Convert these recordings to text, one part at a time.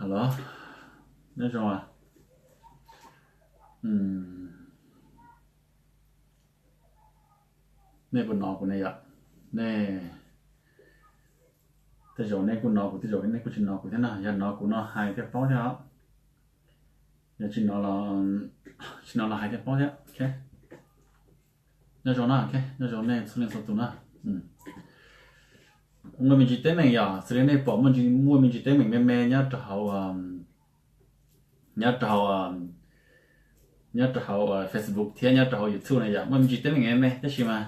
Alo, nyob zoo. Nej puas hnov kuv ne yom? Nej, tej zaum nej kuj hnov kuv, tej zaum nej kuj tsis hnov kuv thiab no. Yog hnov kuv no hais thiaj paub thiab os. Yog tsis hnov los, tsis hnov los hais thiaj paub thiab. Nyob zoo no, nyob zoo nej txhua leej txhua tus na. Muaj me ntsis teeb meem yom, xws li nej pom muaj me ntsis teeb meem me me nyob rau hauv, nyob rau hauv, nyob rau hauv Facebook thiab nyob rau hauv YouTube na yom, muaj me ntsis teeb meem me me tab sis mas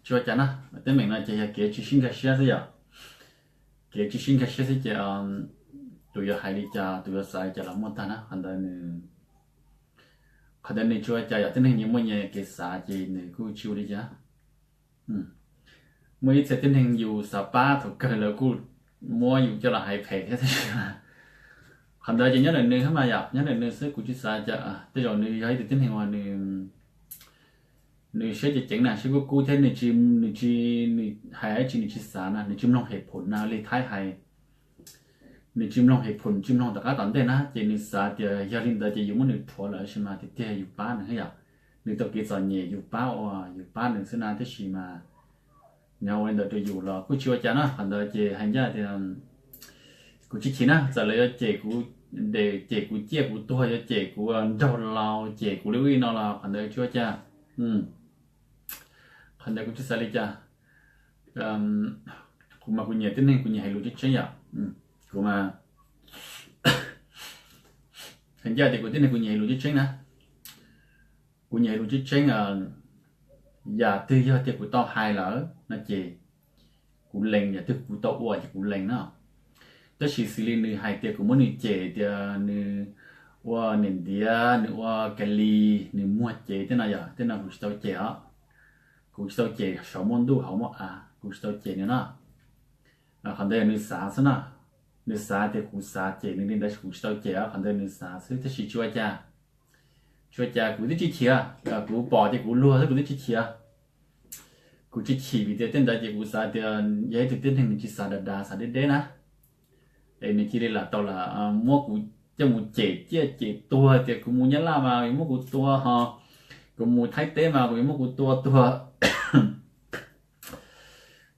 tsis ua cas na. Teeb meem no ces yog kev tsis sib nkag siab xwb yom. Kev tsis sib nkag siab xwb ces tus yuav hais li cas, tus yuav xav li cas los muaj tag na. Qhov ntawd nws, qhov ntawd nws tsis ua cas yom, tib neeg nyias muaj nyias kev xav ces nws kuj tsis ua li cas. Muaj ib txhia tib neeg yus xav pab thaum kawg lawv kuj muab yus coj los hais phem thiab tab sis qhov ntawd ces nyob ntawm nws thiab mas yom, nyob ntawm nws xwb, kuv tsis xav cas. Tej zaum nws yog ib tug tib neeg uas nws siab ceev ceev na, siab kub kub thiab nws tsis, nws tsis, nws hais dab tsi nws tsis xav na, nws tsis mloog hem phum na li Thaib hais. Nws tsis mloog hem phum, tsis mloog tom qab tom ntej na, ces nws xav tias yog li ntawd ces yus muab nws rhuav lawm tab sis mas tiag tiag yus pab nws thiab yom. Nws tau kev txom nyem yus pab ua, yus pab nws xwb na tab sis mas nws ua li ntawd rau yus los kuj tsis ua cas na. Qhov ntawd ces hais ncaj tias kuv tsis chim na, txawm lawv yuav cem kuv, cem kuv ciaj kuv tuag, yuav cem kuv nraug laus, cem kuv li ub li no los qhov ntawd tsis ua cas. Qhov ntawd kuv tsis xav li cas. Kuv mas kuv nyiam tib neeg kuv nyiam hais lus tseeb tseeb yom. Kuv mas hais ncaj tias kuv tib neeg kuv nyiam hais lus tseeb tseeb na. Kuv nyiam hais lus tseeb tseeb. Yam twg yog tias kuv tau hais lawm no ces kuv lees, yam twg kuv tau ua ces kuv lees na. Tab sis xws li nws hais tias kuv muab nws cem tias nws ua niam ntiav, nws ua ka li, nws muag cev tej no yom, tej no kuv tsis tau cem os. Kuv tsis tau cem saum muaj ntuj hauv muaj av, kuv tsis tau cem nws no. Qhov ntawd yog nws xav xwb na. Nws xav tias kuv xav cem nws li ntawd, kuv tsis tau cem os, qhov ntawd nws xav xwb tab sis tsis ua cas. Tsis ua cas, kuv twb tsis chim, kuv pom tias kuv luag xwb kuv twb tsis chim. Kuv tsis chim vim tias tej ntawd ces kuv xav tias yog ib tug tib neeg nws tsis xav dav dav, xav deb deb na. Es nws cia li lam tau lam muab kuv coj mus cem ciaj cem tuag tias kuv mus Nyab Laj mas yuav muab kuv tua ho, kuv mus Thaib teb mas kuv yuav muab kuv tua tuag.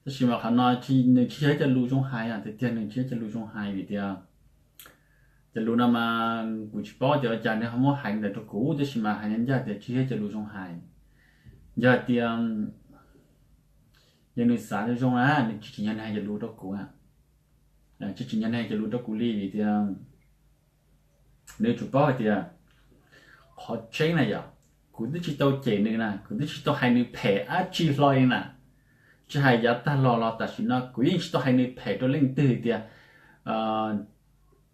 Tab sis mas qhov no nws tsis yog ib co lus zoo hais, tiag tiag nws tsis yog ib co lus zoo hais vim tias cov lus no mas kuv tsis paub tias ua cas nws ho muab hais ntawd rau kuv, tab sis mas hais ncaj tias tsis yog ib co lus zoo hais. Yog tias, yog nws xav zoo zoo na, nws tsis tsim nyog nws hais cov lus rau kuv, tsis tsim nyog nws hais cov lus rau kuv li vim tias nws yuav tsum paub hais tias qhov tseeb na yom, kuv twb tsis tau cem nws na, kuv twb tsis tau hais nws phem dab tsi hlo li na. Tsis hais yav tag los los tam sim no kuv yeej tsis tau hais nws phem rau leej twg tias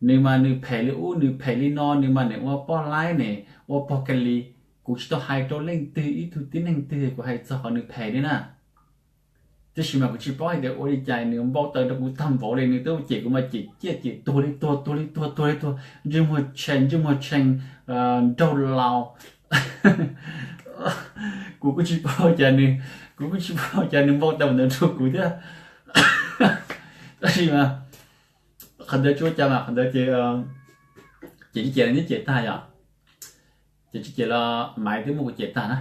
nws mas nws phem li ub nws phem li no, nws mas nws ua poj laib ne, ua pog ka li. Kuv tsis tau hais rau leej twg ib tug tib neeg twg kuv hais txog qhov nws phem li na. Tab sis mas kuv tsis paub hais tias ua li cas nws npau taws rau kuv tag npaum li, nws twb cem kuv mas cem ciaj cem tuag li tuag, tuag li tuag, tuag li tuag, ntsej muag tshee ntsej muag tshee, nraug laus. Kuv kuj tsis paub cas nws, kuv kuj tsis paub cas nws npau taws ntawd rau kuv thiab. Tab sis mas qhov ntawd tsis ua cas mas qhov ntawd ces, ces tsis cem los nyob cem tag yom. Ces tsis cem los Maiv twb muab kuv cem tag na.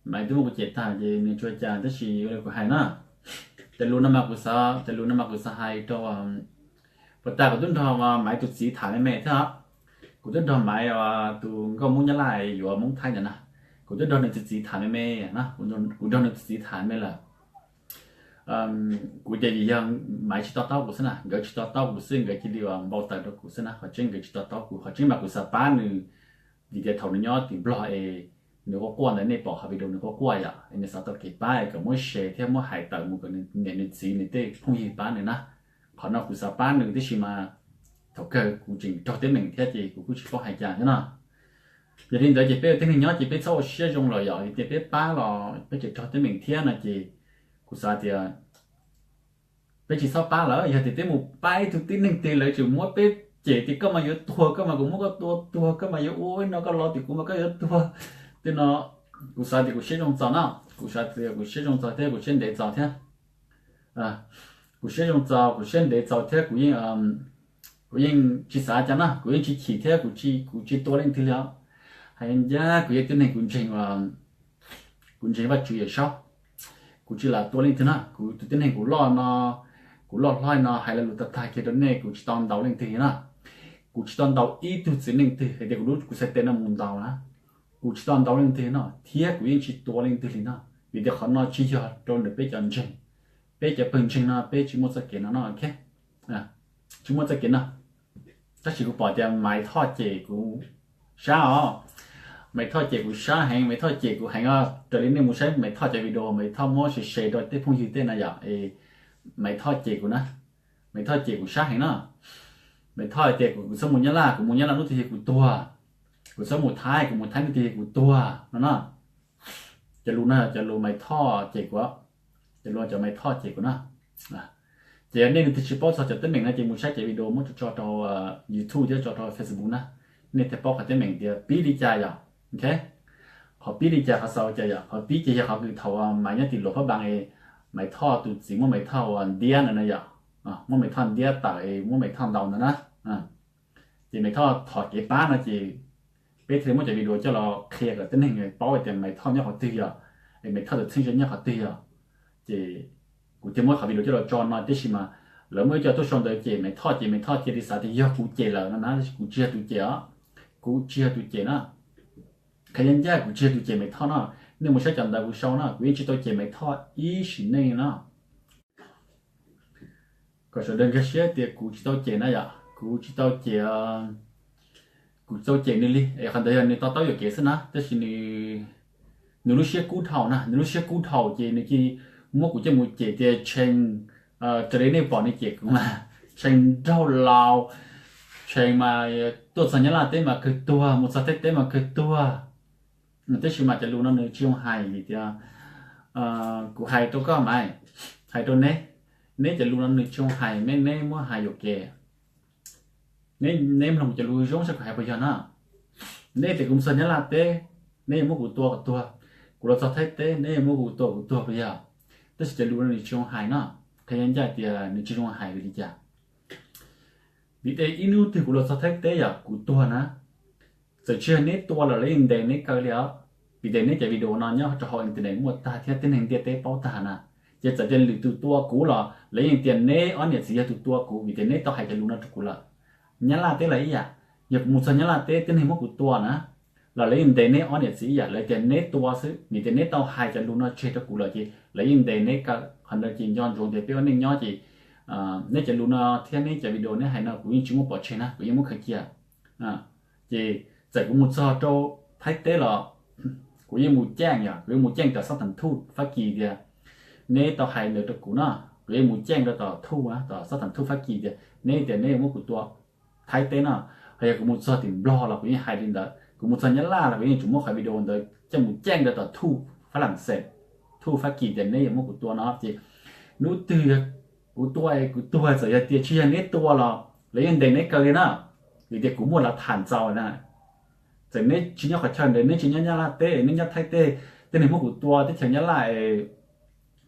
Maiv twb muab kuv cem tag ces nws tsis ua cas tab sis ua li kuv hais na. Cov lus no mas kuv xav, cov lus no mas kuv xav hais rau, puas tas kuv twb nrog Maiv tus txiv tham me me thiab os. Kuv twb nrog Maiv tus nkauj Hmoob Nyab Laj yuav Hmoob Thaib ntawd na, kuv twb nrog nws tus txiv tham me me na, kuv nrog nws tus txiv tham me lawm. Kuv ces vim yog Maiv tsis to taub kuv xwb na, nkawd tsis to taub kuv xwb nkawd cia li npau taws rau kuv xwb na, qhov tseeb nkawd tsis to taub kuv, qhov tseeb mas kuv xav pab nws. Vim tias thaum nws nyob tim Nplog es nws quaj quaj ntawd, nej pom qhov video nws quaj quaj yom, es nws xav tau kev pab es kom muab share thiab muab hais tawm mus kom nws niam nws txiv nws tej phooj ywg pab nws na. Qhov no kuv xav pab nws tab sis mas thaum kawg kuv tseem raug teeb meem thiab ces kuv kuj tsis paub hais cas thiab no. Yog li ntawd ces peb ua tib neeg nyob ces peb txhob ua siab zoo lawm yom, vim tias peb pab los peb tseem raug teeb meem thiab no ces kuv xav tias peb tsis txhob pab lawm. Yog tias peb mus pab ib tug tib neeg twg lawv tseem muab peb cem tias koj mas yuav tuag, koj mas kuv muab koj tua tuag, koj mas yuav ua no koj los tim kuv mas koj yuav tuag. Tej no kuv xav tias kuv siab zoo txog no, kuv xav tias kuv siab zoo txog thiab kuv siab ntev txog thiab. Kuv siab zoo txaus, kuv siab ntev txaus thiab kuv yeej, kuv yeej tsis xav cas na, kuv yeej tsis chim thiab kuv tsis, kuv tsis tua leej twg li os. Hais ncaj kuv yog tib neeg kuv ntseeg, kuv ntseeg Vajtswv Yawm Saub, kuv tsis lam tua leej twg na. Kuv tus tib neeg kuv loj no, kuv loj hlob no hais lo lus tag tag kiag rau nej, kuv tsis tau ntaus leej twg li na. Kuv tsis tau ntaus ib tug txiv neej twg hais tias kuv lub kuv txhais tes no mus ntaus na. Kuv tsis tau ntaus leej twg no thiab kuv yeej tsis tua leej twg li no, vim tias qhov no tsis yog rau ntawm peb cov ntseeg. Peb cov pawg ntseeg no peb tsis muaj txoj kev no no, ok. Tsis muaj txoj kev no. Tab sis kuv pom tias Maiv Thoj cem kuv sab os. Maiv Thoj cem kuv sab heev, Maiv Thoj cem kuv heev os. Raws li nej mus saib Maiv Thoj cov video, Maiv Thoj muab share share rau tej phooj ywg tej na yom, Maiv Thoj cem kuv na. Maiv Thoj cem kuv sab heev no. Maiv Thoj hais tias kuv, kuv txhob mus Nyab Laj, kuv mus Nyab Laj hnub twg yog kuv tuag. Kuv txhob mus Thaib, kuv mus Thaib hnub twg yog kuv tuag no no. Cov lus no cov lus Maiv Thoj cem kuv, cov lus cov Maiv Thoj cem kuv na. Ces yog nej leej twg tsis paub txog cov teeb meem no ces mus saib cov video muab tso rau YouTube thiab tso rau Facebook na, nej thiaj paub qhov teeb meem tias pib li cas yom. Ok, qhov pib li cas, qhov xaus cas yom. Qhov pib ces yog qhov kws thaum Maiv nyob tim Luam Phab Npas es Maiv Thoj tus txiv muab Maiv Thoj ua ntiab ntawd na yom, muab Maiv Thoj ntiab tawm es muab Maiv Thoj ntaus ntawd na. Ces Maiv Thoj thov kev pab no ces peb thiaj li muab cov video coj los qhia kom tib neeg paub tias Maiv Thoj nyob qhov twg yom, es Maiv Thoj tus txheeb ze nyob qhov twg yom. Ces kuv thiaj muab qhov video coj los tso no, tiam sis mas lawv muaj ib co tuaj sau ntawv cem Maiv Thoj ces Maiv Thoj cia li xav tias yog kuv cem lawm no na, tab sis kuv tsis yog tus cem os. Kuv tsis yog tus cem na. Qhia ncaj ncaj kuv tsis yog tus cem Maiv Thoj no. Nej mus saib cov ntawv kuv sau no, kuv yeej tsis tau cem Maiv Thoj ib sim neej no. Kom sawv daws nkag siab tias kuv tsis tau cem na yom, kuv tsis tau cem, kuv tsis tau cem nws li es qhov ntawd yog nws to taub yuam kev xwb na. Tab sis nws, nws lub siab kub dhau na, nws lub siab kub dhau ces nws cia muab kuv coj mus cem tias tshee, raws li nej pom nws cem kuv mas tshee nraug laus, tshee mas tuaj txog Nyab Laj teb mas kawg tuag, mus txog Thaib teb mas kawg tuag. Tab sis mas cov lus no nws tsis zoo hais vim tias kuv hais rau koj mas, hais rau neb, neb cov lus no nws tsis zoo hais, neb, neb muab hais yuam kev. Neb, neb mloog cov lus zoo saib kuv hais puas yog na. Neb tias kuv mus txog Nyab Laj teb, neb yuav muab kuv tua kuv tuag. Kuv los txog Thaib teb, neb yuav muab kuv tua kuv tuag puas yog? Tab sis cov lus no nws tsis zoo hais no. Qhia ncaj ncaj tias nws tsis zoo hais vim li cas? Vim tias ib hnub twg kuv los txog Thaib teb yom, kuv tuag na, txawm tsis yog neb tua los lawv yeej ntes neb kaw li os. Vim tias neb cov video no nyob rau hauv internet muaj tag thiab tib neeg ntiaj teb paub tag na. Ces txawm tias lwm tus tua kuv los lawv yeej tias neb ob niam txiv yog tus tua kuv vim tias neb tau hais cov lus no rau kuv lawm. Nyab Laj teb los ib yam, yog kuv mus txog Nyab Laj teb tib neeg muab kuv tua na, los lawv yeej ntes neb ob niam txiv ib yam, lawv tias neb tua xwb vim tias neb tau hais cov lus no tseg rau kuv lawm ces lawv yeej ntes neb kaw. Qhov ntawd ces nco ntsoov tias peb ua neej nyob ces neb cov lus no thiab neb cov video neb hais no kuv yeej tsis muab pov tseg na, kuv yeej muab khaws cia. Ces txawm kuv mus txog rau Thaib teb los kuv yeej mus caij yom, kuv yeej mus caij tom xab thas thuj Fab Kis tias neb tau hais ntawd rau kuv no, kuv yeej mus caij rau tom thuj, tom xab thas thuj Fab Kis tias neb tias neb yuav muab kuv tua Thaib teb no. Ho yog kuv mus txog tim Nplog los kuv yeej hais li ntawd, kuv mus txog Nyab Laj los kuv yeej tsum muab qhov video ntawd coj mus caij rau tom thuj Fab Las Xes, thuj Fab Kis tias neb yuav muab kuv tua no ces hnub twg kuv tua, kuv tuag txawm yog tias tsis yog neb tua los lawv yeej ntes neb kaw li na, vim tias kuv muaj lav tham ntxaus na. Txawm neb tsis nyob qhov chaw ntawd, neb tsis nyob Nyab Laj teb, neb nyob Thaib teb, tib neeg muab kuv tua teb chaws Nyab Laj,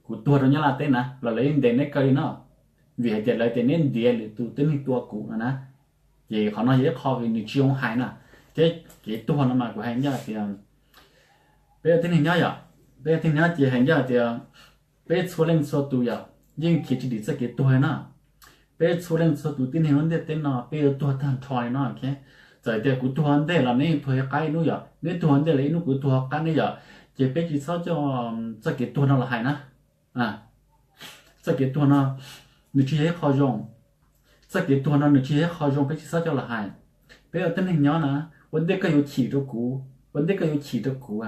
kuv tuag rau Nyab Laj teb na los lawv yeej ntes neb kaw li no, vim hais tias lawv tias neb ntiav lwm tus tib neeg tua kuv no na. Ces qhov no yog ib qho nws tsis zoo hais na. Thiab kev tuag no mas kuv hais ncaj tias peb ua tib neeg nyob yom, peb ua tib neeg nyob ces hais ncaj tias peb txhua leej txhua tus yom yeej khiav tsis dim txoj kev tuag li na. Peb txhua leej txhua tus tib neeg lub ntiaj teb no peb yuav tuag tag nrho li no. Txawm tias kuv tuag ntej los neb yeej tuag qab ib hnub yom, neb tuag ntej los ib hnub kuv tuag qab neb yom, ces peb tsis txhob coj txoj kev tuag no los hais na. Txoj kev tuag no nws tsis yog ib qho zoo. Txoj kev tuag no nws tsis yog ib qho zoo, peb tsis txhob coj los hais. Peb ua tib neeg nyob na, ua ntej koj yuav chim rau kuv, ua ntej koj yuav chim rau kuv,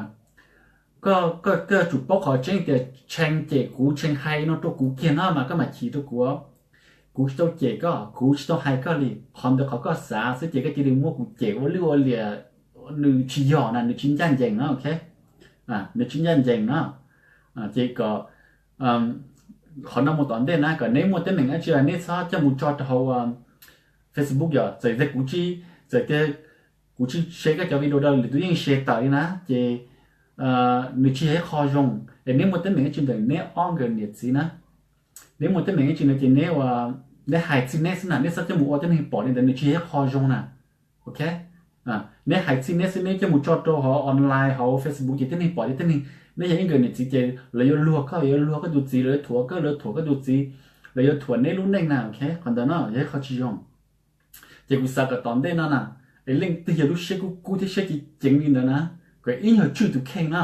koj, koj yuav tsum paub qhov tseeb tias tshee cem kuv, tshee hais no rau kuv kiag no mas koj mam chim rau kuv. Kuv tsis tau cem koj, kuv tsis tau hais koj li, qhov ntawd qhov koj xav xwb ces koj cia li muab kuv cem ua lwj ua liam, nws tsis yog na, nws tsis ncaj ncees na, ok. Nws tsis ncaj ncees na. Ces kom qhov no mus tom ntej na, kom neb muaj teeb meem dab tsi neb txhob coj mus tso rau hauv Facebook yom. Txawm tias kuv tsis, txawm tias kuv tsis share koj cov video rau, lwm tus yeej share tawm li na, ces nws tsis yog ib qho zoo. Es neb muaj teeb meem dab tsi ntawm neb ob nkawd niam txiv na, Neb muaj teeb meem ib tsi no ces neb ua, neb hais txij neb xwb na, neb txhob coj mus ua tib neeg pom li ntawd, nws tsis yog qhov zoo na. Ok, neb hais txij neb xwb, neb coj mus tso rau hauv online hauv Facebook ces tib neeg pom ces tib neeg, neb yog ib nkawm niam txiv ces lawv yuav luag koj, yuav luag koj tus txiv, lawv yuav thuam koj, lawv yuav thuam koj tus txiv, lawv yuav thuam neb lub neej na. Ok, qhov ntawd no yog ib qhov tsis zoo. Ces kuv xav kom tom ntej no na, es leej twg yog lub siab kub kub thiab siab ceev ceev li ntawd na, kom ib nyuag tswj tus kheej na,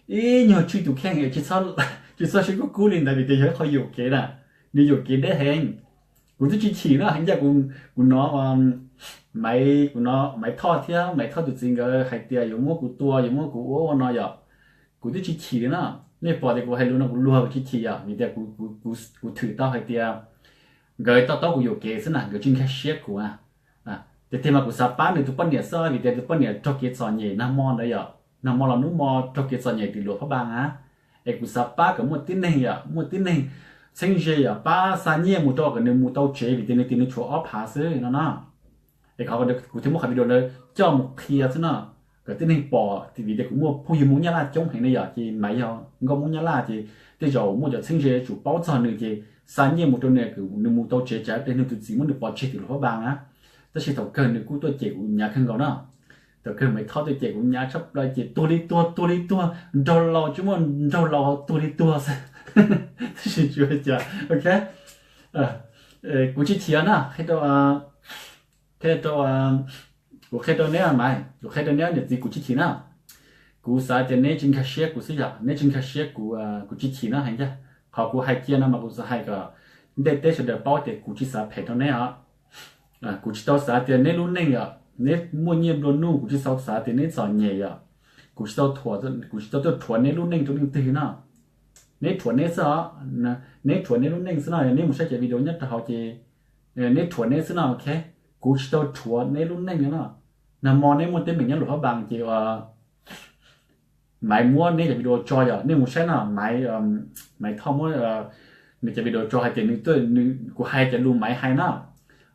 ib nyuag tswj tus kheej es tsis txhob siab kub kub li ntawd vim tias yog ib qho yuam kev na, nws yuam kev deb heev. Kuv twb tsis chim na, hais ncaj kuv hnov Maiv, kuv hnov Maiv Thoj thiab Maiv Thoj tus txiv nkawd hais tias yuav muab kuv tua, yuav muab kuv ua ua no yom. Kuv twb tsis chim li na. Nej pom tias kuv hais lus no kuv luag kuv tsis chim yom, vim tias kuv thwm tau hais tias nkawd to taub kuv yuam kev xwb na, nkawd tsis nkag siab kuv. Tiag tiag mas kuv xav pab nws tus poj niam xwb vim tias tus poj niam raug kev txom nyem nag hmo ntawd yom, nag hmo los hnub hmo raug kev txom nyem tim luam phab npas na. Es kuv xav pab kom muaj tib neeg yom, muaj tib neeg txheeb ze yom, pab xa nyiaj mus rau kom nws mus tau tsev vim tias nws tim nws tshuav ob phav xwb no na. Es qhov kuv thiaj muab qhov video ntawd coj mus qhia xwb no, kom tib neeg pom vim tias kuv muaj phooj ywg Hmoob Nyab Laj coob heev ne yom, ces Maiv yog nkauj Hmoob Nyab Laj ces tej zaum muaj cov txheeb ze yuav tsum paub txog nws ces xa nyiaj mus rau nws kom nws mus tau tsev tsam pliag nws tus txiv muab nws pov tseg tim luam phab npas na. Tab sis thaum kawg nws kuj tuaj cem kuv hnyav kawg nkaus na. Thaum kawg Maiv Thoj tuaj cem kuv hnyav tshaj plaws ces tuag li tuag, tuag li tuag, nraug laus tsis muaj nraug laus tuag li tuag xwb. Tab sis tsis ua cas, ok. Kuv tsis chim na, qhia rau, qhia rau, kuv qhia rau neb Maiv, kuv qhia rau neb niam txiv, kuv tsis chim na. Kuv xav tias neb tsis nkag siab kuv xwb yom, neb tsis nkag siab kuv, kuv tsis chim na. Hais ncaj qhov kuv hais cia no mas kuv xav hais kom ntiaj teb sawv daws paub tias kuv tsis xav phem rau neb os. Kuv tsis tau xav tias neb lub neej yom, neb muaj nyiaj nplua nuj, kuv tsis tau xav tias neb txom nyem yom. Kuv tsis tau, kuv tsis tau tuaj rhuav neb lub neej rau leej twg na. Neb rhuav neb xwb os, neb rhuav neb lub neej xwb no. Neb mus saib cov video nyob rau hauv ces neb rhuav neb xwb no, ok. Kuv tsis tau rhuav neb lub neej no. Nag hmo neb muaj teeb meem nyob luam phab npas ces Maiv muab neb cov video tso yom, nej mus saib no, Maiv, Maiv Thoj muab nws cov video tso hais tias nws, kuv hais cov lus Maiv hais na.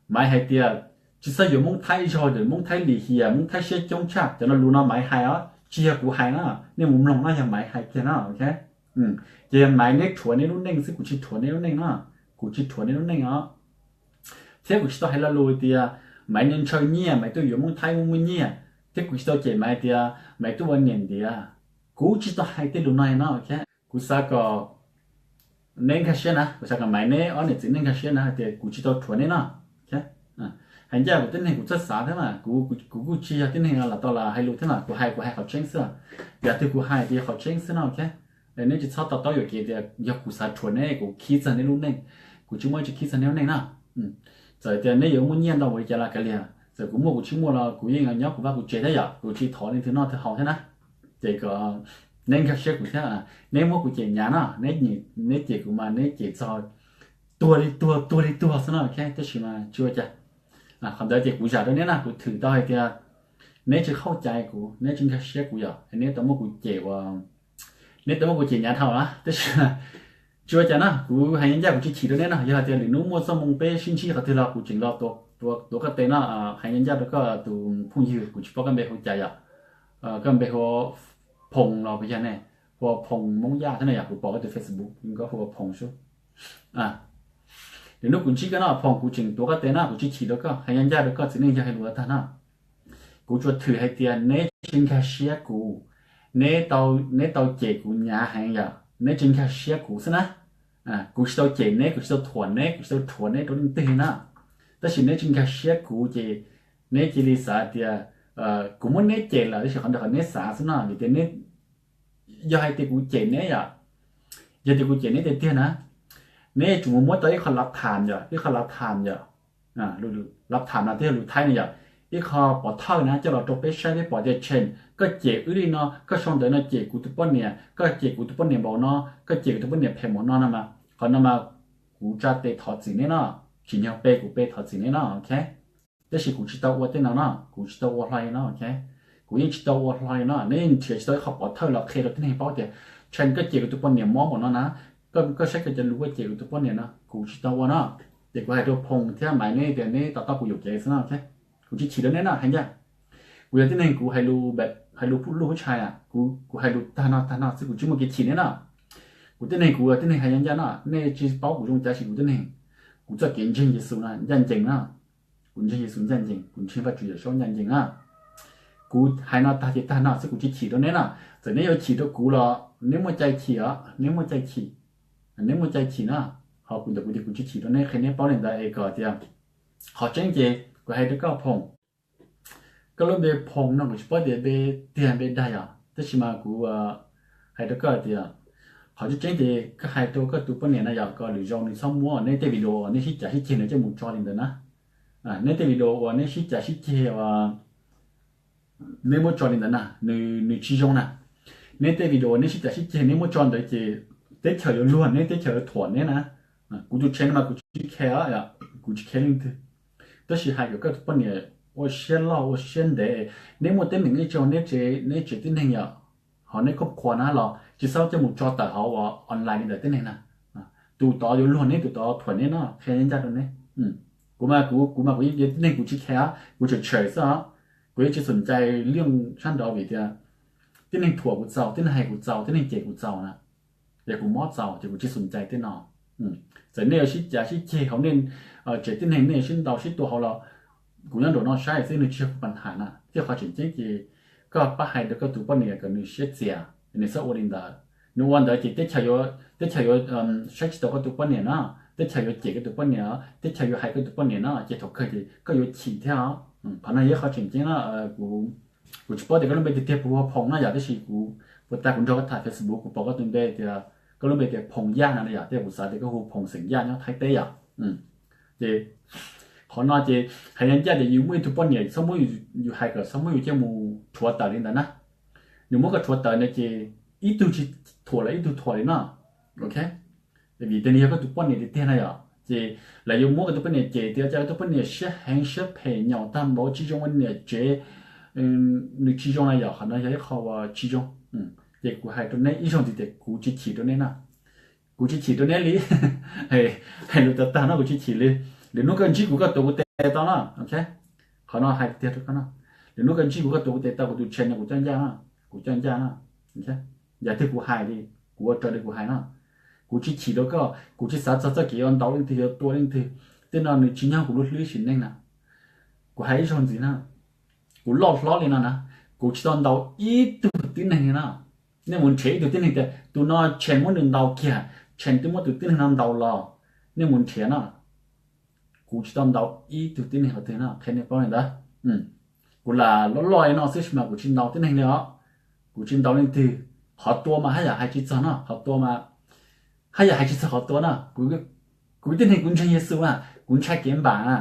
Maiv hais tias tsis txhob yuav Hmoob Thaib zaug, Hmoob Thaib lim hiam, Hmoob Thaib siab coob tshaj, cov no lus no Maiv hais os, tsis yog kuv hais na, nej mus mloog no yog Maiv hais kiag na, ok. Ces Maiv neb rhuav neb lub neej xwb, kuv tsis rhuav neb lub neej na, kuv tsis rhuav neb lub neej os. Thiab kuv tsis tau hais lo lus tias Maiv ntshaw nyiaj, Maiv tuaj yuav Hmoob Thaib muaj muaj nyiaj, thiab kuv tsis tau cem Maiv tias Maiv tuaj ua niam ntiav. Kuv tsis tau hais tej lus no no, ok. Kuv xav kom neb nkag siab na, kuv xav kom Maiv neb ob niam txiv neb nkag siab na hais tias kuv tsis tau rhuav neb no. Hais ncaj kuv tib neeg kuv txawj xav thiab mas, kuv kuj tsis yog tib neeg los tau los hais lus thiab mas, kuv hais kuv hais qhov tseeb xwb. Yam twg kuv hais ces yog qhov tseeb xwb no, ok. Neb tsis txhob to taub yuam kev tias yog kuv xav rhuav neb, kuv khib txog neb lub neej. Kuv tsis muaj ib tsi khib txog neb lub neej na. Txawm tias neb yuav muaj nyiaj ntau npaum li cas los kav liam, txawm kuv muaj kuv tsis muaj los kuv yeej nyob kuv vaj kuv tsev thiab yom, kuv tsis thov leej twg noj twg haus thiab na. Ces kom neb nkag siab kuv thiab, neb muab kuv cem hnyav no, neb cem kuv mas neb cem txog tuag li tuag, tuag li tuag xwb no, ok, tab sis mas tsis ua cas. Qhov ntawd ces kuv zam rau neb na, kuv thwm tau hais tias neb tsis haum cai kuv, neb tsis nkag siab kuv yom, neb tau muab kuv cem ua, neb tau muab kuv cem hnyav dhau na, tab sis tsis ua cas na, kuv hais ncaj ncaj kuv tsis chim rau neb na. Yog hais tias lwm hnub muaj txoj hmoo peb sib ntsib qhov twg los kuv tseem los tuav koj tes no, hais ncaj ncaj rau koj tus phooj ywg, kuv tsis paub koj npe hu cas yom. Koj npe hu ua Phoom los puas yog ne? Hu ua Phoom Hmoob Yaj thiab ne yom, kuv pom koj tus Facebook koj hu ua Phoom xwb. Lwm hnub kuv ntsib koj no Phoom, kuv tseem tuav koj tes na, kuv tsis chim rau koj, hais ncaj ncaj rau koj, txiv neej yog hais lus tag no. Kuv tsuas thwm hais tias neb tsis nkag siab kuv, neb tau cem kuv hnyav heev yom, neb tsis nkag siab kuv xwb na. Kuv tsis tau cem neb, kuv tsis tau thuam neb, kuv tsis tau rhuav neb rau leej twg na. Tab sis neb tsis nkag siab kuv ces neb cia li xav tias kuv muab neb cem lawm, tab sis qhov ntawd qhov neb xav xwb no, vim tias neb, yog hais tias kuv cem neb yom, yog tias kuv cem neb tiag tiag na, neb yuav tsum mus muab tau ib qho lav tham yom, ib qho lav tham yom. Lav tham no twb yog lus Thaib ne yom, ib qho pov thawj na coj los rau peb saib peb pom tias tseem koj cem wb li no, koj sau ntawv no cem kuv tus poj niam, koj cem kuv tus poj niam npaum no, koj cem kuv tus poj niam phem npaum no no mas, qhov no mas kuv tsa tes thov txim neb no, tsim nyog pe kuv pe thov txim neb no, ok. Tab sis kuv tsis tau ua tej no no, kuv tsis tau ua hlo li no, ok. Kuv yeej tsis tau ua hlo li no, neb yeej nrhiav tsis tau ib qho pov thawj los qhia rau tib neeg paub tias tseem koj cem kuv tus poj niam mob npaum no na, koj saib koj cov lus koj cem kuv tus poj niam no, kuv tsis tau ua no. Ces kuv hais rau Phoom thiab Maiv neb tias neb to taub kuv yuam kev xwb no, ok. Kuv tsis chim rau neb no, hais ncaj. Kuv yog tib neeg kuv hais lus, hais lus lub hub tshais, kuv hais lus tag no tag no xwb, kuv tsis muaj kev chim neb no. Kuv tib neeg, kuv tib neeg hais ncaj ncaj no, nej tsis paub kuv zoo cav sis kuv tib neeg, kuv txoj kev ntseeg Yexus no ncaj ncees na. Kuv ntseeg Yexus ncaj ncees, kuv ntseeg Vajtswv Yawm Saub ncaj ncees na. Kuv hais no tag ces tag no xwb, kuv tsis chim rau neb na. Txawm neb yuav chim rau kuv los neb muaj cai chim os, neb muaj cai chim, neb muaj cai chim na. Ho kuv ntawm kuv ces kuv tsis chim rau neb, qhia neb paub li ntawd es kom tias, qhov tseeb ces kuv hais rau koj Phoom, koj lub npe Phoom no kuv tsis paub tias npe tiag npe dag yog, tab sis mas kuv hais rau koj tias, qhov tseeb tseeb ces koj hais rau koj tus poj niam na yog kom lwm zaus nws txhob muab neb tej video uas neb sib cav sib ceg no coj mus tso li ntawd na. Neb tej video uas neb sib cav sib ceg uas neb muab tso li ntawd na, nws tsis zoo na. Neb tej video uas neb sib cav sib ceg neb muab tso ntawd ces teb chaws yuav luag neb, teb chaws yuav thuam neb na. Kuv tus channel no mas kuv tsis khe, kuv tsis khe leej twg, tab sis hais kom koj tus poj niam ua siab loj ua siab ntev. Neb muaj teeb meem ib tsaug neb tsev, neb tsev tib neeg yom, ho neb khoob qhuas na los tsis txhob coj mus tso tawm hauv uas online li ntawd tib neeg na. Tus tod yuav luag neb, tus tod thuam neb no, qhia ncaj rau neb. Kuv mas kuv, kuv mas kuv tib neeg kuv tsis khe, kuv tseem tshem xwb os. Kuv yeej tsis xum cai liaj sab nraud vim tias tib neeg thuam kuv txaus, tib neeg hais kuv txaus, tib neeg cem kuv txaus na, ces kuv mob txaus ces kuv tsis xum cai tej no. Txawm nej yuav sib cav sib ceg hauv nej tsev tib neeg, nej yuav sib ntaus sib tua hauv los kuv nyob nraum no saib xwb, nws tsis yog kuv pab ham na. Thiab qhov tseem ceeb ces koj pab hais rau koj tus poj niam kom nws siab txias, nws txhob ua li ntawd. Nws ua ntawd ces teb chaws, teb chaws yuav saib tsis taus koj tus poj niam na, teb chaws yuav cem koj tus poj niam, teb chaws yuav hais koj tus poj niam na, ces thaum kawg ces koj yuav chim thiab os. Qhov no yog qhov tseem ceeb na. Kuv tsis paub tias koj lub npe tiag tiag puas hu ua Phoom no yom, tab sis kuv puas tas kuv nrog koj tham Facebook kuv pom koj tus npe tias koj lub npe tias Phoom Yaj no yom, thiab kuv xav tias koj hu Phoom xeem Yaj nyob Thaib teb yom. Ces qhov no ces hais ncaj ncaj tias yus muaj ib tug poj niam txhob muab, yus hais kom txhob muab yus coj mus rhuav tawm li ntawd na. Nws muab koj rhuav tawm no ces ib tug tsis thuam los ib tug thuam li no. Ok, vim tias nws yog koj tus poj niam tiag tiag na yom, ces lawv yuav muab koj tus poj niam cem tias cas koj tus poj niam siab heev siab phem nyaum tag npaum, tsis zoo ua niam tsev, nws tsis zoo na yom. Qhov no yog ib qho uas tsis zoo. Ces kuv hais rau neb ib zaug ntxiv tias kuv tsis chim rau neb na. Kuv tsis chim rau neb li. Hais lus tag tag no kuv tsis chim li. Lwm hnub koj ntsib kuv koj tuav kuv tes tau na. Ok, qhov no hais tiag rau koj no. Lwm hnub koj ntsib kuv koj tuav kuv tes tau, kuv tus channel no kuv coj ncaj na. Kuv coj ncaj na. Yam twg kuv hais li, kuv ua raws li kuv hais no. Kuv tsis chim rau koj, kuv tsis xav txog txoj kev yuav ntaus leej twg yuav tua leej twg. Tej no nws tsis nyob kuv lub hlwb sim neej na. Kuv hais ib zaug ntxiv na, kuv loj hlob li no na, kuv tsis tau ntaus ib tug tib neeg li na. Nej mus nrhiav ib tug tib neeg tias tus no Tsheej muab nws ntaus kiag, Tsheej twb muab tus tib neeg no ntaus los, nej mus nrhiav no. Kuv tsis tau ntaus ib tug tib neeg qhov twg no, qhia nej paub li ntawd. Kuv lam loj loj li no xwb sis mas kuv tsis ntaus tib neeg li os. Kuv tsis ntaus leej twg. Qhov tua mas haj yam hais tsis txog no, qhov tua mas haj yam hais tsis txog qhov tua no. Kuv tib neeg kuv ntseeg Yexus mas kuv ntshai kev npam na.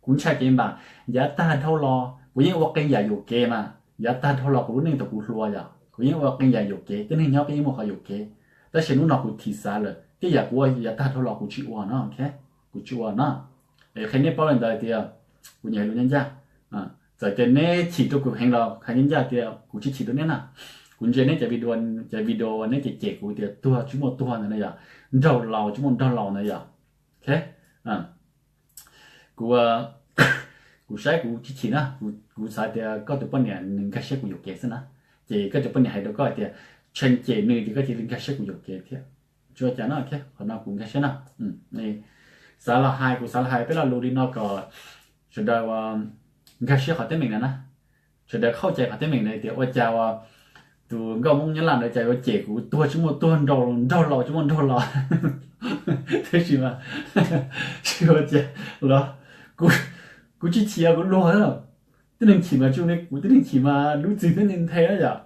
Kuv ntshai kev npam. Yav tag dhau los kuv yeej ua qee yam yuam kev mas, yav tag dhau los kuv lub neej thaum kuv hluas yom, kuv yeej ua qee yam yuam kev, tib neeg nyob peb yeej muaj qhov yuam kev. Tab sis hnub no kuv thim xav lawm, tej yam kuv ua yav tag dhau los kuv tsis ua no. Kuv tsis ua no. Es qhia nej paub li ntawd tias kuv nyiam hais lus ncaj ncaj. Txawm tias neb chim rau kuv heev los hais ncaj ncaj tias kuv tsis chim rau neb na. Kuv ntsia neb cov video, cov video neb cem cem kuv tias tuag tsis muaj tuag ntawd na yom, nraug laus tsis muaj nraug laus ntawd yom. Ok, kuv, kuv saib kuv tsis chim na. Kuv xav tias koj tus poj niam nws nkag siab kuv yuam kev xwb na. Ces koj tus poj niam hais rau koj tias Tsheej cem nws ces koj cia li nkag siab kuv yuam kev thiab. Tsis ua cas no, qhov no kuv nkag siab na. Xav los hais, kuv xav los hais peb lo lus li no kom sawv daws nkag siab qhov teeb meem no na. Sawv daws khaub cai qhov teeb meem no tias ua cas ua tus nkauj Hmoob Nyab Laj ntawd cas yuav cem kuv tuag tsis muaj tuag, nraug, nraug laus tsis muaj nraug laus. Tab sis mas tsis ua cas los, kuv tsis chim, kuv luag. Tib neeg chim mas tsis ua li kuv, tib neeg chim mas lub txim tib neeg nthe na yom.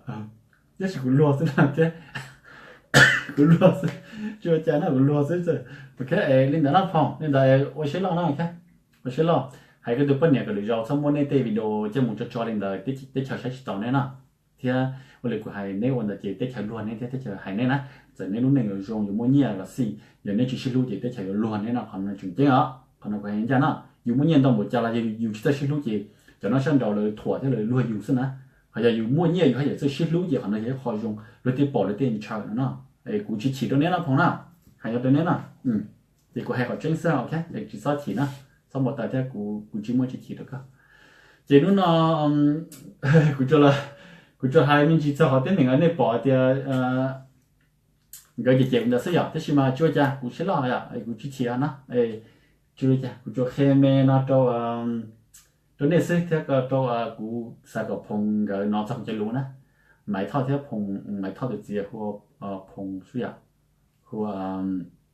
Tab sis kuv luag xwb na thiab. Kuv luag xwb, tsis ua cas no, kuv luag xwb. Ok, li ntawd no Phoom, li ntawd ua siab loj no. Ua siab loj, hais koj tus poj niam kom lwm zaus txhob muab neb tej video coj mus tso tso li ntawd, teb chaws saib tsis taus neb no. Thiab ua li kuv hais neb ua ntawd ces teb chaws luag neb thiab teb chaws hais neb na. Txawm neb lub neej yuav zoo yuav muaj nyiaj los xij, yog neb tsis sib hlub ces teb chaws yuav luag neb no, qhov no tseem ceeb os. Qhov no kuv hais ncaj no, yus muaj nyiaj ntau npaum cas los yog yus tsis txawj sib hlub ces cov no sab nraud lawv thuam thiab lawv luag yus xwb na. Ho yog yus muaj nyiaj yus haj yam txawj sib hlub ces qhov no yog ib qho zoo, luag thiaj pom luag thiaj ntshaw no no. Kuv tsis chim rau neb no Phoom na, hais no rau neb no. Ces kuv hais qhov tseeb xwb, ok, tsis txhob chim na, txhob npau taws thiab, kuv tsis muaj tsis chim rau koj. Ces hnub no kuv, kuv tsuas hais me ntsis txog qhov teeb meem nej pom tias nkawd ces cem kuv ntawd xwb yom, tab sis mas tsis ua cas, kuv siab loj yom, kuv tsis chim no. Tsis ua cas, kuv tsuas qhia me no rau rau nej xwb thiab rau kuv xav kom Phoom nkawd hnov txog kuv cov lus na. Maiv Thoj thiab Phoom, Maiv Thoj tus txiv hu ua Phoom xwb yom, hu ua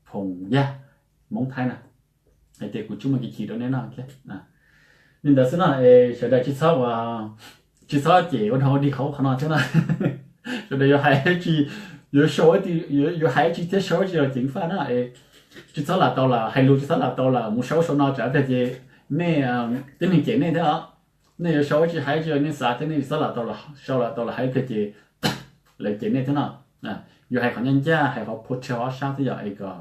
Phoom Yaj, Hmoob Thaib na. Hais tias kuv tsis muaj kev chim rau nej no. Li ntawd xwb no es sawv daws tsis txhob ua, tsis txhob cem ua dog ua dig qhov ub qhov no thiab na. Sawv daws yuav hais tsis, yuav sau, yuav hais tsis thiab sau tsis los ceev faj na. Tsis txhob lam tau lawm, hais lus tsis txhob lam tau lawm, mus sau sau no tsam pliag ces nej, tib neeg cem nej thiab os. Nej yuav sau tsis hais tsis, nej xav thiab nej tsis txhob lam tau, sau lam tau lawm hais pliag ces lawv cem nej thiab no. Yuav hais qhov ncaj ncaj, hais qhov phua rhe ob sab xwb yom, es kom,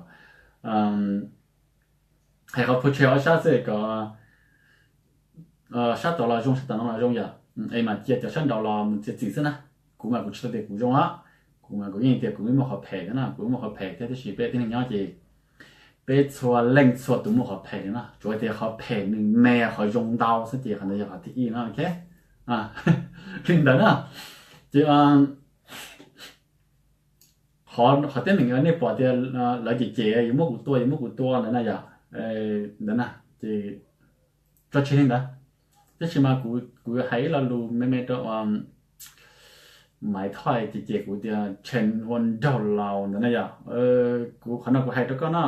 hais qhov phua rhe ob sab xwb kom sab tod los zoo sab tom no los zoo yom, es mam cia cov sab nraud los mus txiav txim xwb na. Kuv mas kuv tsis tau tias kuv zoo os, kuv mas kuv yeej tias kuv yeej muaj qhov phem thiab no, kuv muaj qhov phem thiab, tab sis peb tib neeg nyob ces peb txhua leej txhua tus muaj qhov phem li no, tsuas tias qhov phem nws me qhov zoo ntau xwb ces qhov ntawd yog qhov thib ib no, ok. Li ntawd na, ces qhov, qhov teeb meem nej pom tias lawv cem cem yuav muab kuv tua, yuav muab kuv tua ntawd na yom, ntawd na, ces tso tseg li ntawd. Tab sis mas kuv, kuv hais ib lo lus me me rau Maiv Thoj, ces cem kuv tias Tshee ua nraug laus ntawd na yom. Kuv qhov no kuv hais rau koj no,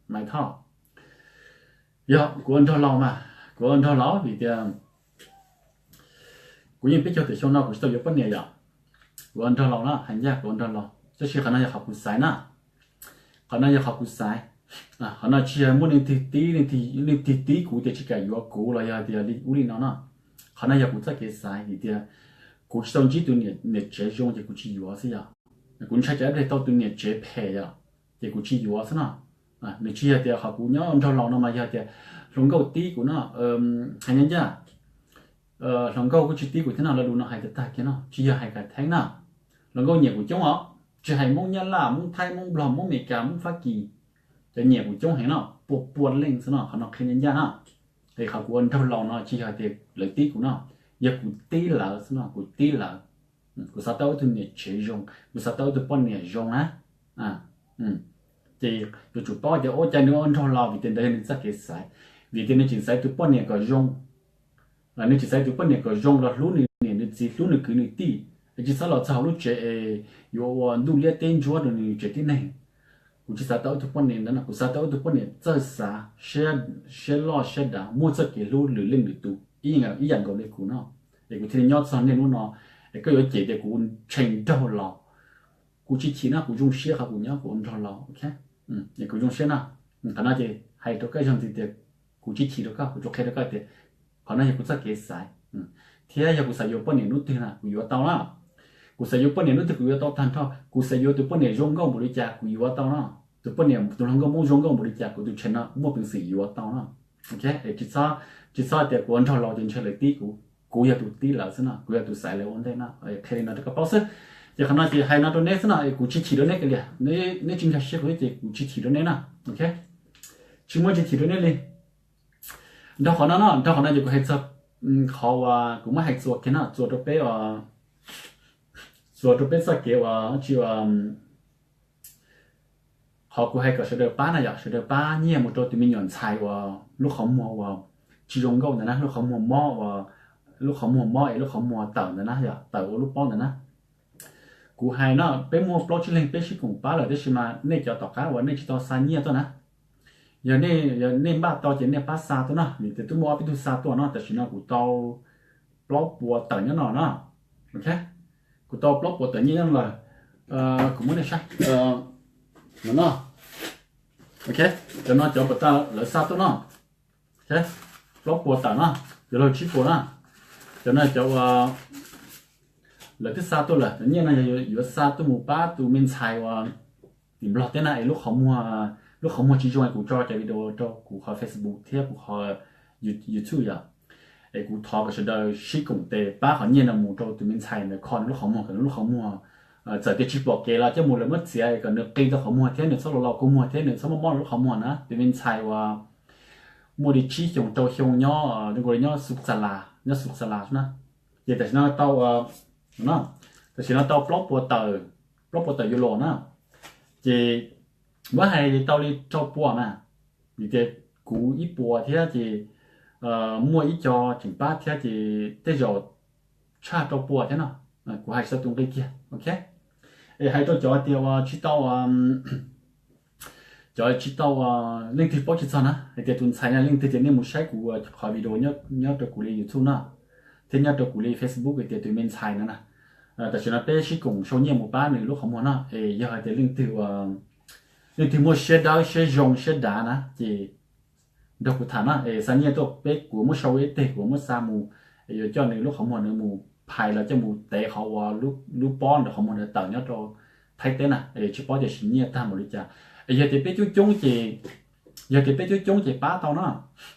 Maiv Thoj, yog kuv ua nraug laus mas, kuv ua nraug laus vim tias kuv yeej peb caug tawm xyoo no kuv tsis tau yuav poj niam yom. Kuv ua nraug laus na, hais ncaj kuv ua nraug laus, tab sis qhov no yog qhov kuv xaiv na. Qhov no yog qhov kuv xaiv. Qhov no tsis yog muaj leej twg tib, leej twg tib kuv tias tsis kam yuav kuv los yog tias li ub li no no. Qhov no yog kuv txoj kev xaiv vim tias kuv tsis tau ntsib tus niam tsev zoo ces kuv tsis yuav xwb yom. Kuv ntshai tsam ib pliag tau tus niam tsev phem yom, ces kuv tsis yuav xwb no. Nws tsis yog tias qhov kuv nyob nraug laus no mas yog tias hluas nkauj tib kuv no, hais ncaj ncaj, hluas nkauj kuj tsis tib kuv thiab no, lo lus no hais tag tag kiag no tsis yog hais kom theeb na. Hluas nkauj nyiam kuv coob os, tsis hais Hmoob Nyab Laj, Hmoob Thaib, Hmoob Nplog, Hmoob Amelikas, Hmoob Fab Kis, cov nyiam kuv coob heev no, pua pua leej xwb no, qhov no qhia ncaj ncaj na. Es qhov kuv ua nraug laus no tsis yog tias lawv tib kuv no, yog kuv tib lawv xwb no, kuv tib lawv. Kuv xav tau ib tug niam tsev zoo, kuv xav tau ib tug poj niam zoo na. Ces yuav tsum paub tias ua cas nws ua nraug laus vim tias ntawd yog nws txoj kev xaiv, vim tias nws tseem xaiv tus poj niam kom zoo. Nws tseem xaiv tus poj niam kom zoo los hlub nws niam nws txiv, hlub nws kwv nws tij, es tsis txhob los txog hauv lub tsev es yuav ua ntuj liab teb ntsuab rau nws tsev tib neeg. Kuv tsis xav tau ib tug poj niam ntawd no, kuv xav tau ib tug poj niam txawj xav, siab loj siab dav, muaj txoj kev hlub lwm leej lwm tus ib yam nkaus li kuv no. Es kuv thiaj li nyob txog niaj hnub no, es koj yuav cem tias kuv tshee nraug laus, kuv tsis chim no, kuv zoo siab qhov kuv nyob kuv ua nraug laus, ok. Es kuv zoo siab no. Qhov no ces hais rau koj zoo ntxiv tias kuv tsis chim rau koj, kuv tsuas qhia rau koj tias qhov no yog kuv txoj kev xaiv. Thiab yog kuv xav yuav poj niam hnub twg na kuv yuav tau na. Kuv xav yuav poj niam hnub twg kuv yuav tau tag nrho. Kuv xav yuav tus poj niam zoo nkauj npaum li cas kuv yuav tau no. Tus poj niam, tus hluas nkauj Hmoob zoo nkauj npaum li cas kuv tus tshee no muaj peev xwm yuav tau no. Ok, tsis txhob tias kuv ua nraug laus ces ntshe lawv tib kuv. Kuv yog tus tib lawv xwb no, kuv yog tus xaiv lawv ua ntej no. Qhia li no rau koj paub xwb. Ces qhov no ces hais no rau neb xwb no, kuv tsis chim rau neb kiag li, neb tsis nkag siab kuv ces kuv tsis chim rau neb na. Ok, tsis muaj tsis chim rau neb li. Nrog qhov no no, nrog qhov no ces kuv hais txog qhov uas kuv muab hais txuas kiag no, txuas rau peb, txuas rau peb txoj kev uas tsis, qhov kuv hais kom sawv daws pab na yom, sawv daws pab nyiaj mus rau tus me nyuam ntxhais uas lub qhov muag uas tsis zoo nkauj ntawd na, lub qhov muag mob uas, lub qhov muag mob es lub qhov muag tawm ntawd na yom, tawm ua lub pob ntawd na. Kuv hais no peb muaj plaub tsib leeg peb sib koom pab lawm, tab sis mas nej cov tom qab uas nej tsis tau xa nyiaj tuaj na, yog nej, yog nej npaj tau ces nej pab xa tuaj no, vim tias twb muaj ob peb tug xa tuaj no, tam sim no kuv tau plaub puas tawm nyob no no. Ok, kuv tau plaub puas tawm nyiaj nyob lawm. Kuv muab nej saib no no. Ok, cov no cov puas tawm lawv xa tuaj no. Ok, plaub puas tawm no, cov laug tsib puas na. Cov no cov uas lawv twb xa tuaj lawm, cov nyiaj no yog yuav xa tuaj mus pab tus me ntxhais uas tim Nplog teb na, es lub qhov muag, lub qhov muag tsis zoo es kuv tso cov video rau kuv qhov Facebook thiab kuv qhov YouTube yom. Es kuv thov kom sawv daws sib koom tes pab qhov nyiaj no mus rau tus me ntxhais ntawd kho nws lub qhov muag, kom nws lub qhov muag txawm tias tsis pom kev los coj mus lawv muab txiav kom nws qi tau qhov muag thiab nws txhob los los kua muag thiab nws txhob mob mob nws lub qhov muag na. Tus me ntxhais uas muaj li tsib xyoos rau xyoo nyob, nyob Xukxalas, nyob Xukxalas na. Ces tam sim no tau, tam sim no tau plaub puas tawm, plaub puas tawm euro na. Ces muab hais tau li rau puas na, vim tias kuv ib puas thiab ces muaj ib co tseem pab thiab ces tej zaum tshaj rau puas thiab no. Kuv hais tsis tau tus nqi kiag, ok. Es hais rau cov tias uas tsis tau, cov tsis tau, leej twg paub tsis txog na, hais tias tus ntxhais no leej twg ces nej mus saib kuv qhov video nyob rau kuv li YouTube no thiab nyob rau kuv li Facebook hais tias tus me ntxhais no na, tam sim no peb sib koom sau nyiaj mus pab nws lub qhov muag no. Es yog hais tias leej twg, leej twg muaj siab dawb siab zoo siab dav na ces nrog kuv tham na, es xa nyiaj tuaj peb, kuv muab sau ib teg, kuv muab xa mus, es yuav coj nws lub qhov muag nws mus phais los coj mus tev qhov uas lub pob ntawm qhov muag ntawd tawm nyob rau Thaib teb na, es tsis paub tias sim nyiaj tag npaum li cas. Es yog tias peb coob coob ces, yog tias peb coob coob ces pab tau na,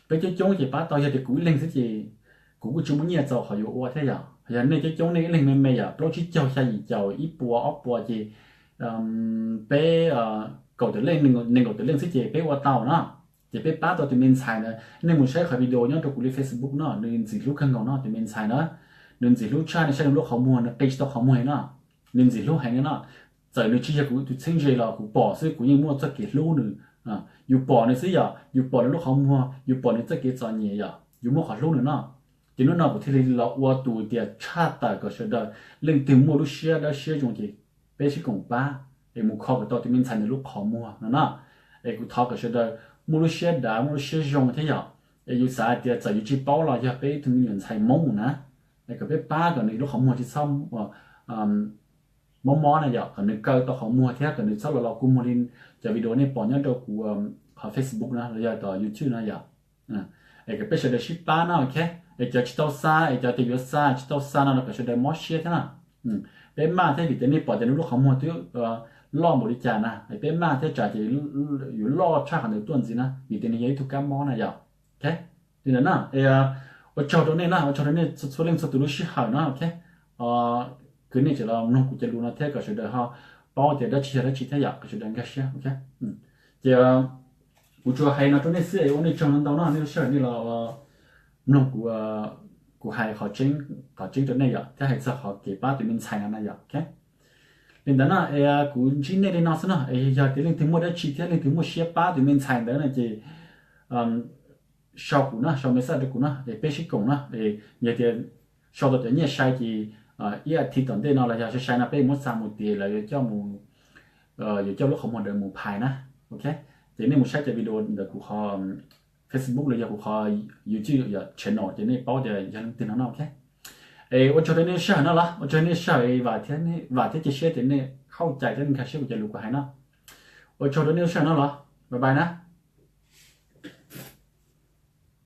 peb coob coob ces pab tau. Yog tias kuv ib leeg xwb ces kuv kuj tsis muaj nyiaj txaus qhov yuav ua thiab yom. Yog nej coob coob, nej ib leeg me me yom, plaub tsib caug xya yim caum ib puas ob puas ces peb kaum tawm leej, nees nkaum tawm leej xwb ces peb ua tau na. Ces peb pab tau tus me ntxhais ntawd. Nej mus saib qhov video nyob rau kuv li Facebook no, nws ntxim hlub kawg nkaus no tus me ntxhais na. Nws ntxim hlub tshaj, nej saib nws lub qhov muag, nws qi tsis tau qhov muag no, nws ntxim hlub heev no. Txawm nws tsis yog kuv tus txheeb ze los kuv pom xwb kuv yeej muaj txoj kev hlub nws. Yus pom nws xwb yom, yus pom nws lub qhov muag, yus pom nws txoj kev txom nyem yom, yus muaj qhov hlub nws no. Ces hnub no kuv thiaj li los ua tus tias tshaj tawm kom sawv daws, leej twg muaj lub siab dawb siab zoo ces peb sib koom pab es mus kho kom tau tus me ntxhais ntawd lub qhov muag no na. Es kuv thov kom sawv daws muaj lub siab dav muaj lub siab zoo thiab yom. Es yus xav hais tias txawm yus tsis paub los yog peb ib tug me nyuam ntxhais Hmoob na, es kom peb pab kom nws lub qhov muag tsis txhob mob mob na yom, kom nws kaw tau qhov muag thiab kom nws txhob los los kua muag li cov video nej pom nyob rau kuv qhov Facebook no los yog tom YouTube no yom. Es kom peb sawv daws sib pab no, ok. Es cov tsis tau xa, es cov tias yuav xa tsis tau xa no los kom sawv daws mob siab thiab na. Peb maj thiab vim tias nej pom tias nws lub qhov muag twb loj npaum li cas na, es peb maj thiab tsam ces yuav loj tshaj qhov ntawd tuaj ntxiv na, vim tias nws yog ib tug kab mob na yom. Ok, li ntawd na, ua tsaug rau nej na, ua tsaug rau nej txhua leej txhua tus lub sij hawm na, ok. Kwv nej tseem los mloog kuv cov lus no thiab kom sawv daws ho paub tias dab tsi yog dab tsi thiab yom, kom sawv daws nkag siab, ok. Ces kuv tsuas hais no rau nej xwb es ua nej tsaug ntau ntau no nej lub sij hawm nej los mloog kuv, kuv hais qhov tseeb, qhov tseeb rau nej yom, thiab hais txog qhov kev pab tus me ntxhais no na yom, ok. Li ntawd na, es kuv ntsib nej li no xwb no, es yog tias leej twg muaj dab tsi thiab leej twg muaj siab pab tus me ntxhais ntawd no ces sau kuv na, sau message rau kuv na, es peb sib koom na. Yog tias sau tau cov nyiaj sai ces ib as thiv tom ntej no los yog sai sai no peb muab xa mus tias lawv yuav coj mus, yuav coj lub qhov muag ntawd mus phais na, ok. Ces nej mus saib cov video ntawm kuv qhov Facebook los yog kuv qhov YouTube yom, channel ces nej paub tias yog leej twg no no, ok. Es ua tsaug rau nej sij hawm no los ua tsaug nej sij hawm, vam thiab cia siab tias nej hauj cai thiab nej nkag siab kuv cov lus kuv hais no. Ua tsaug rau nej sij hawm no los, bye bye na.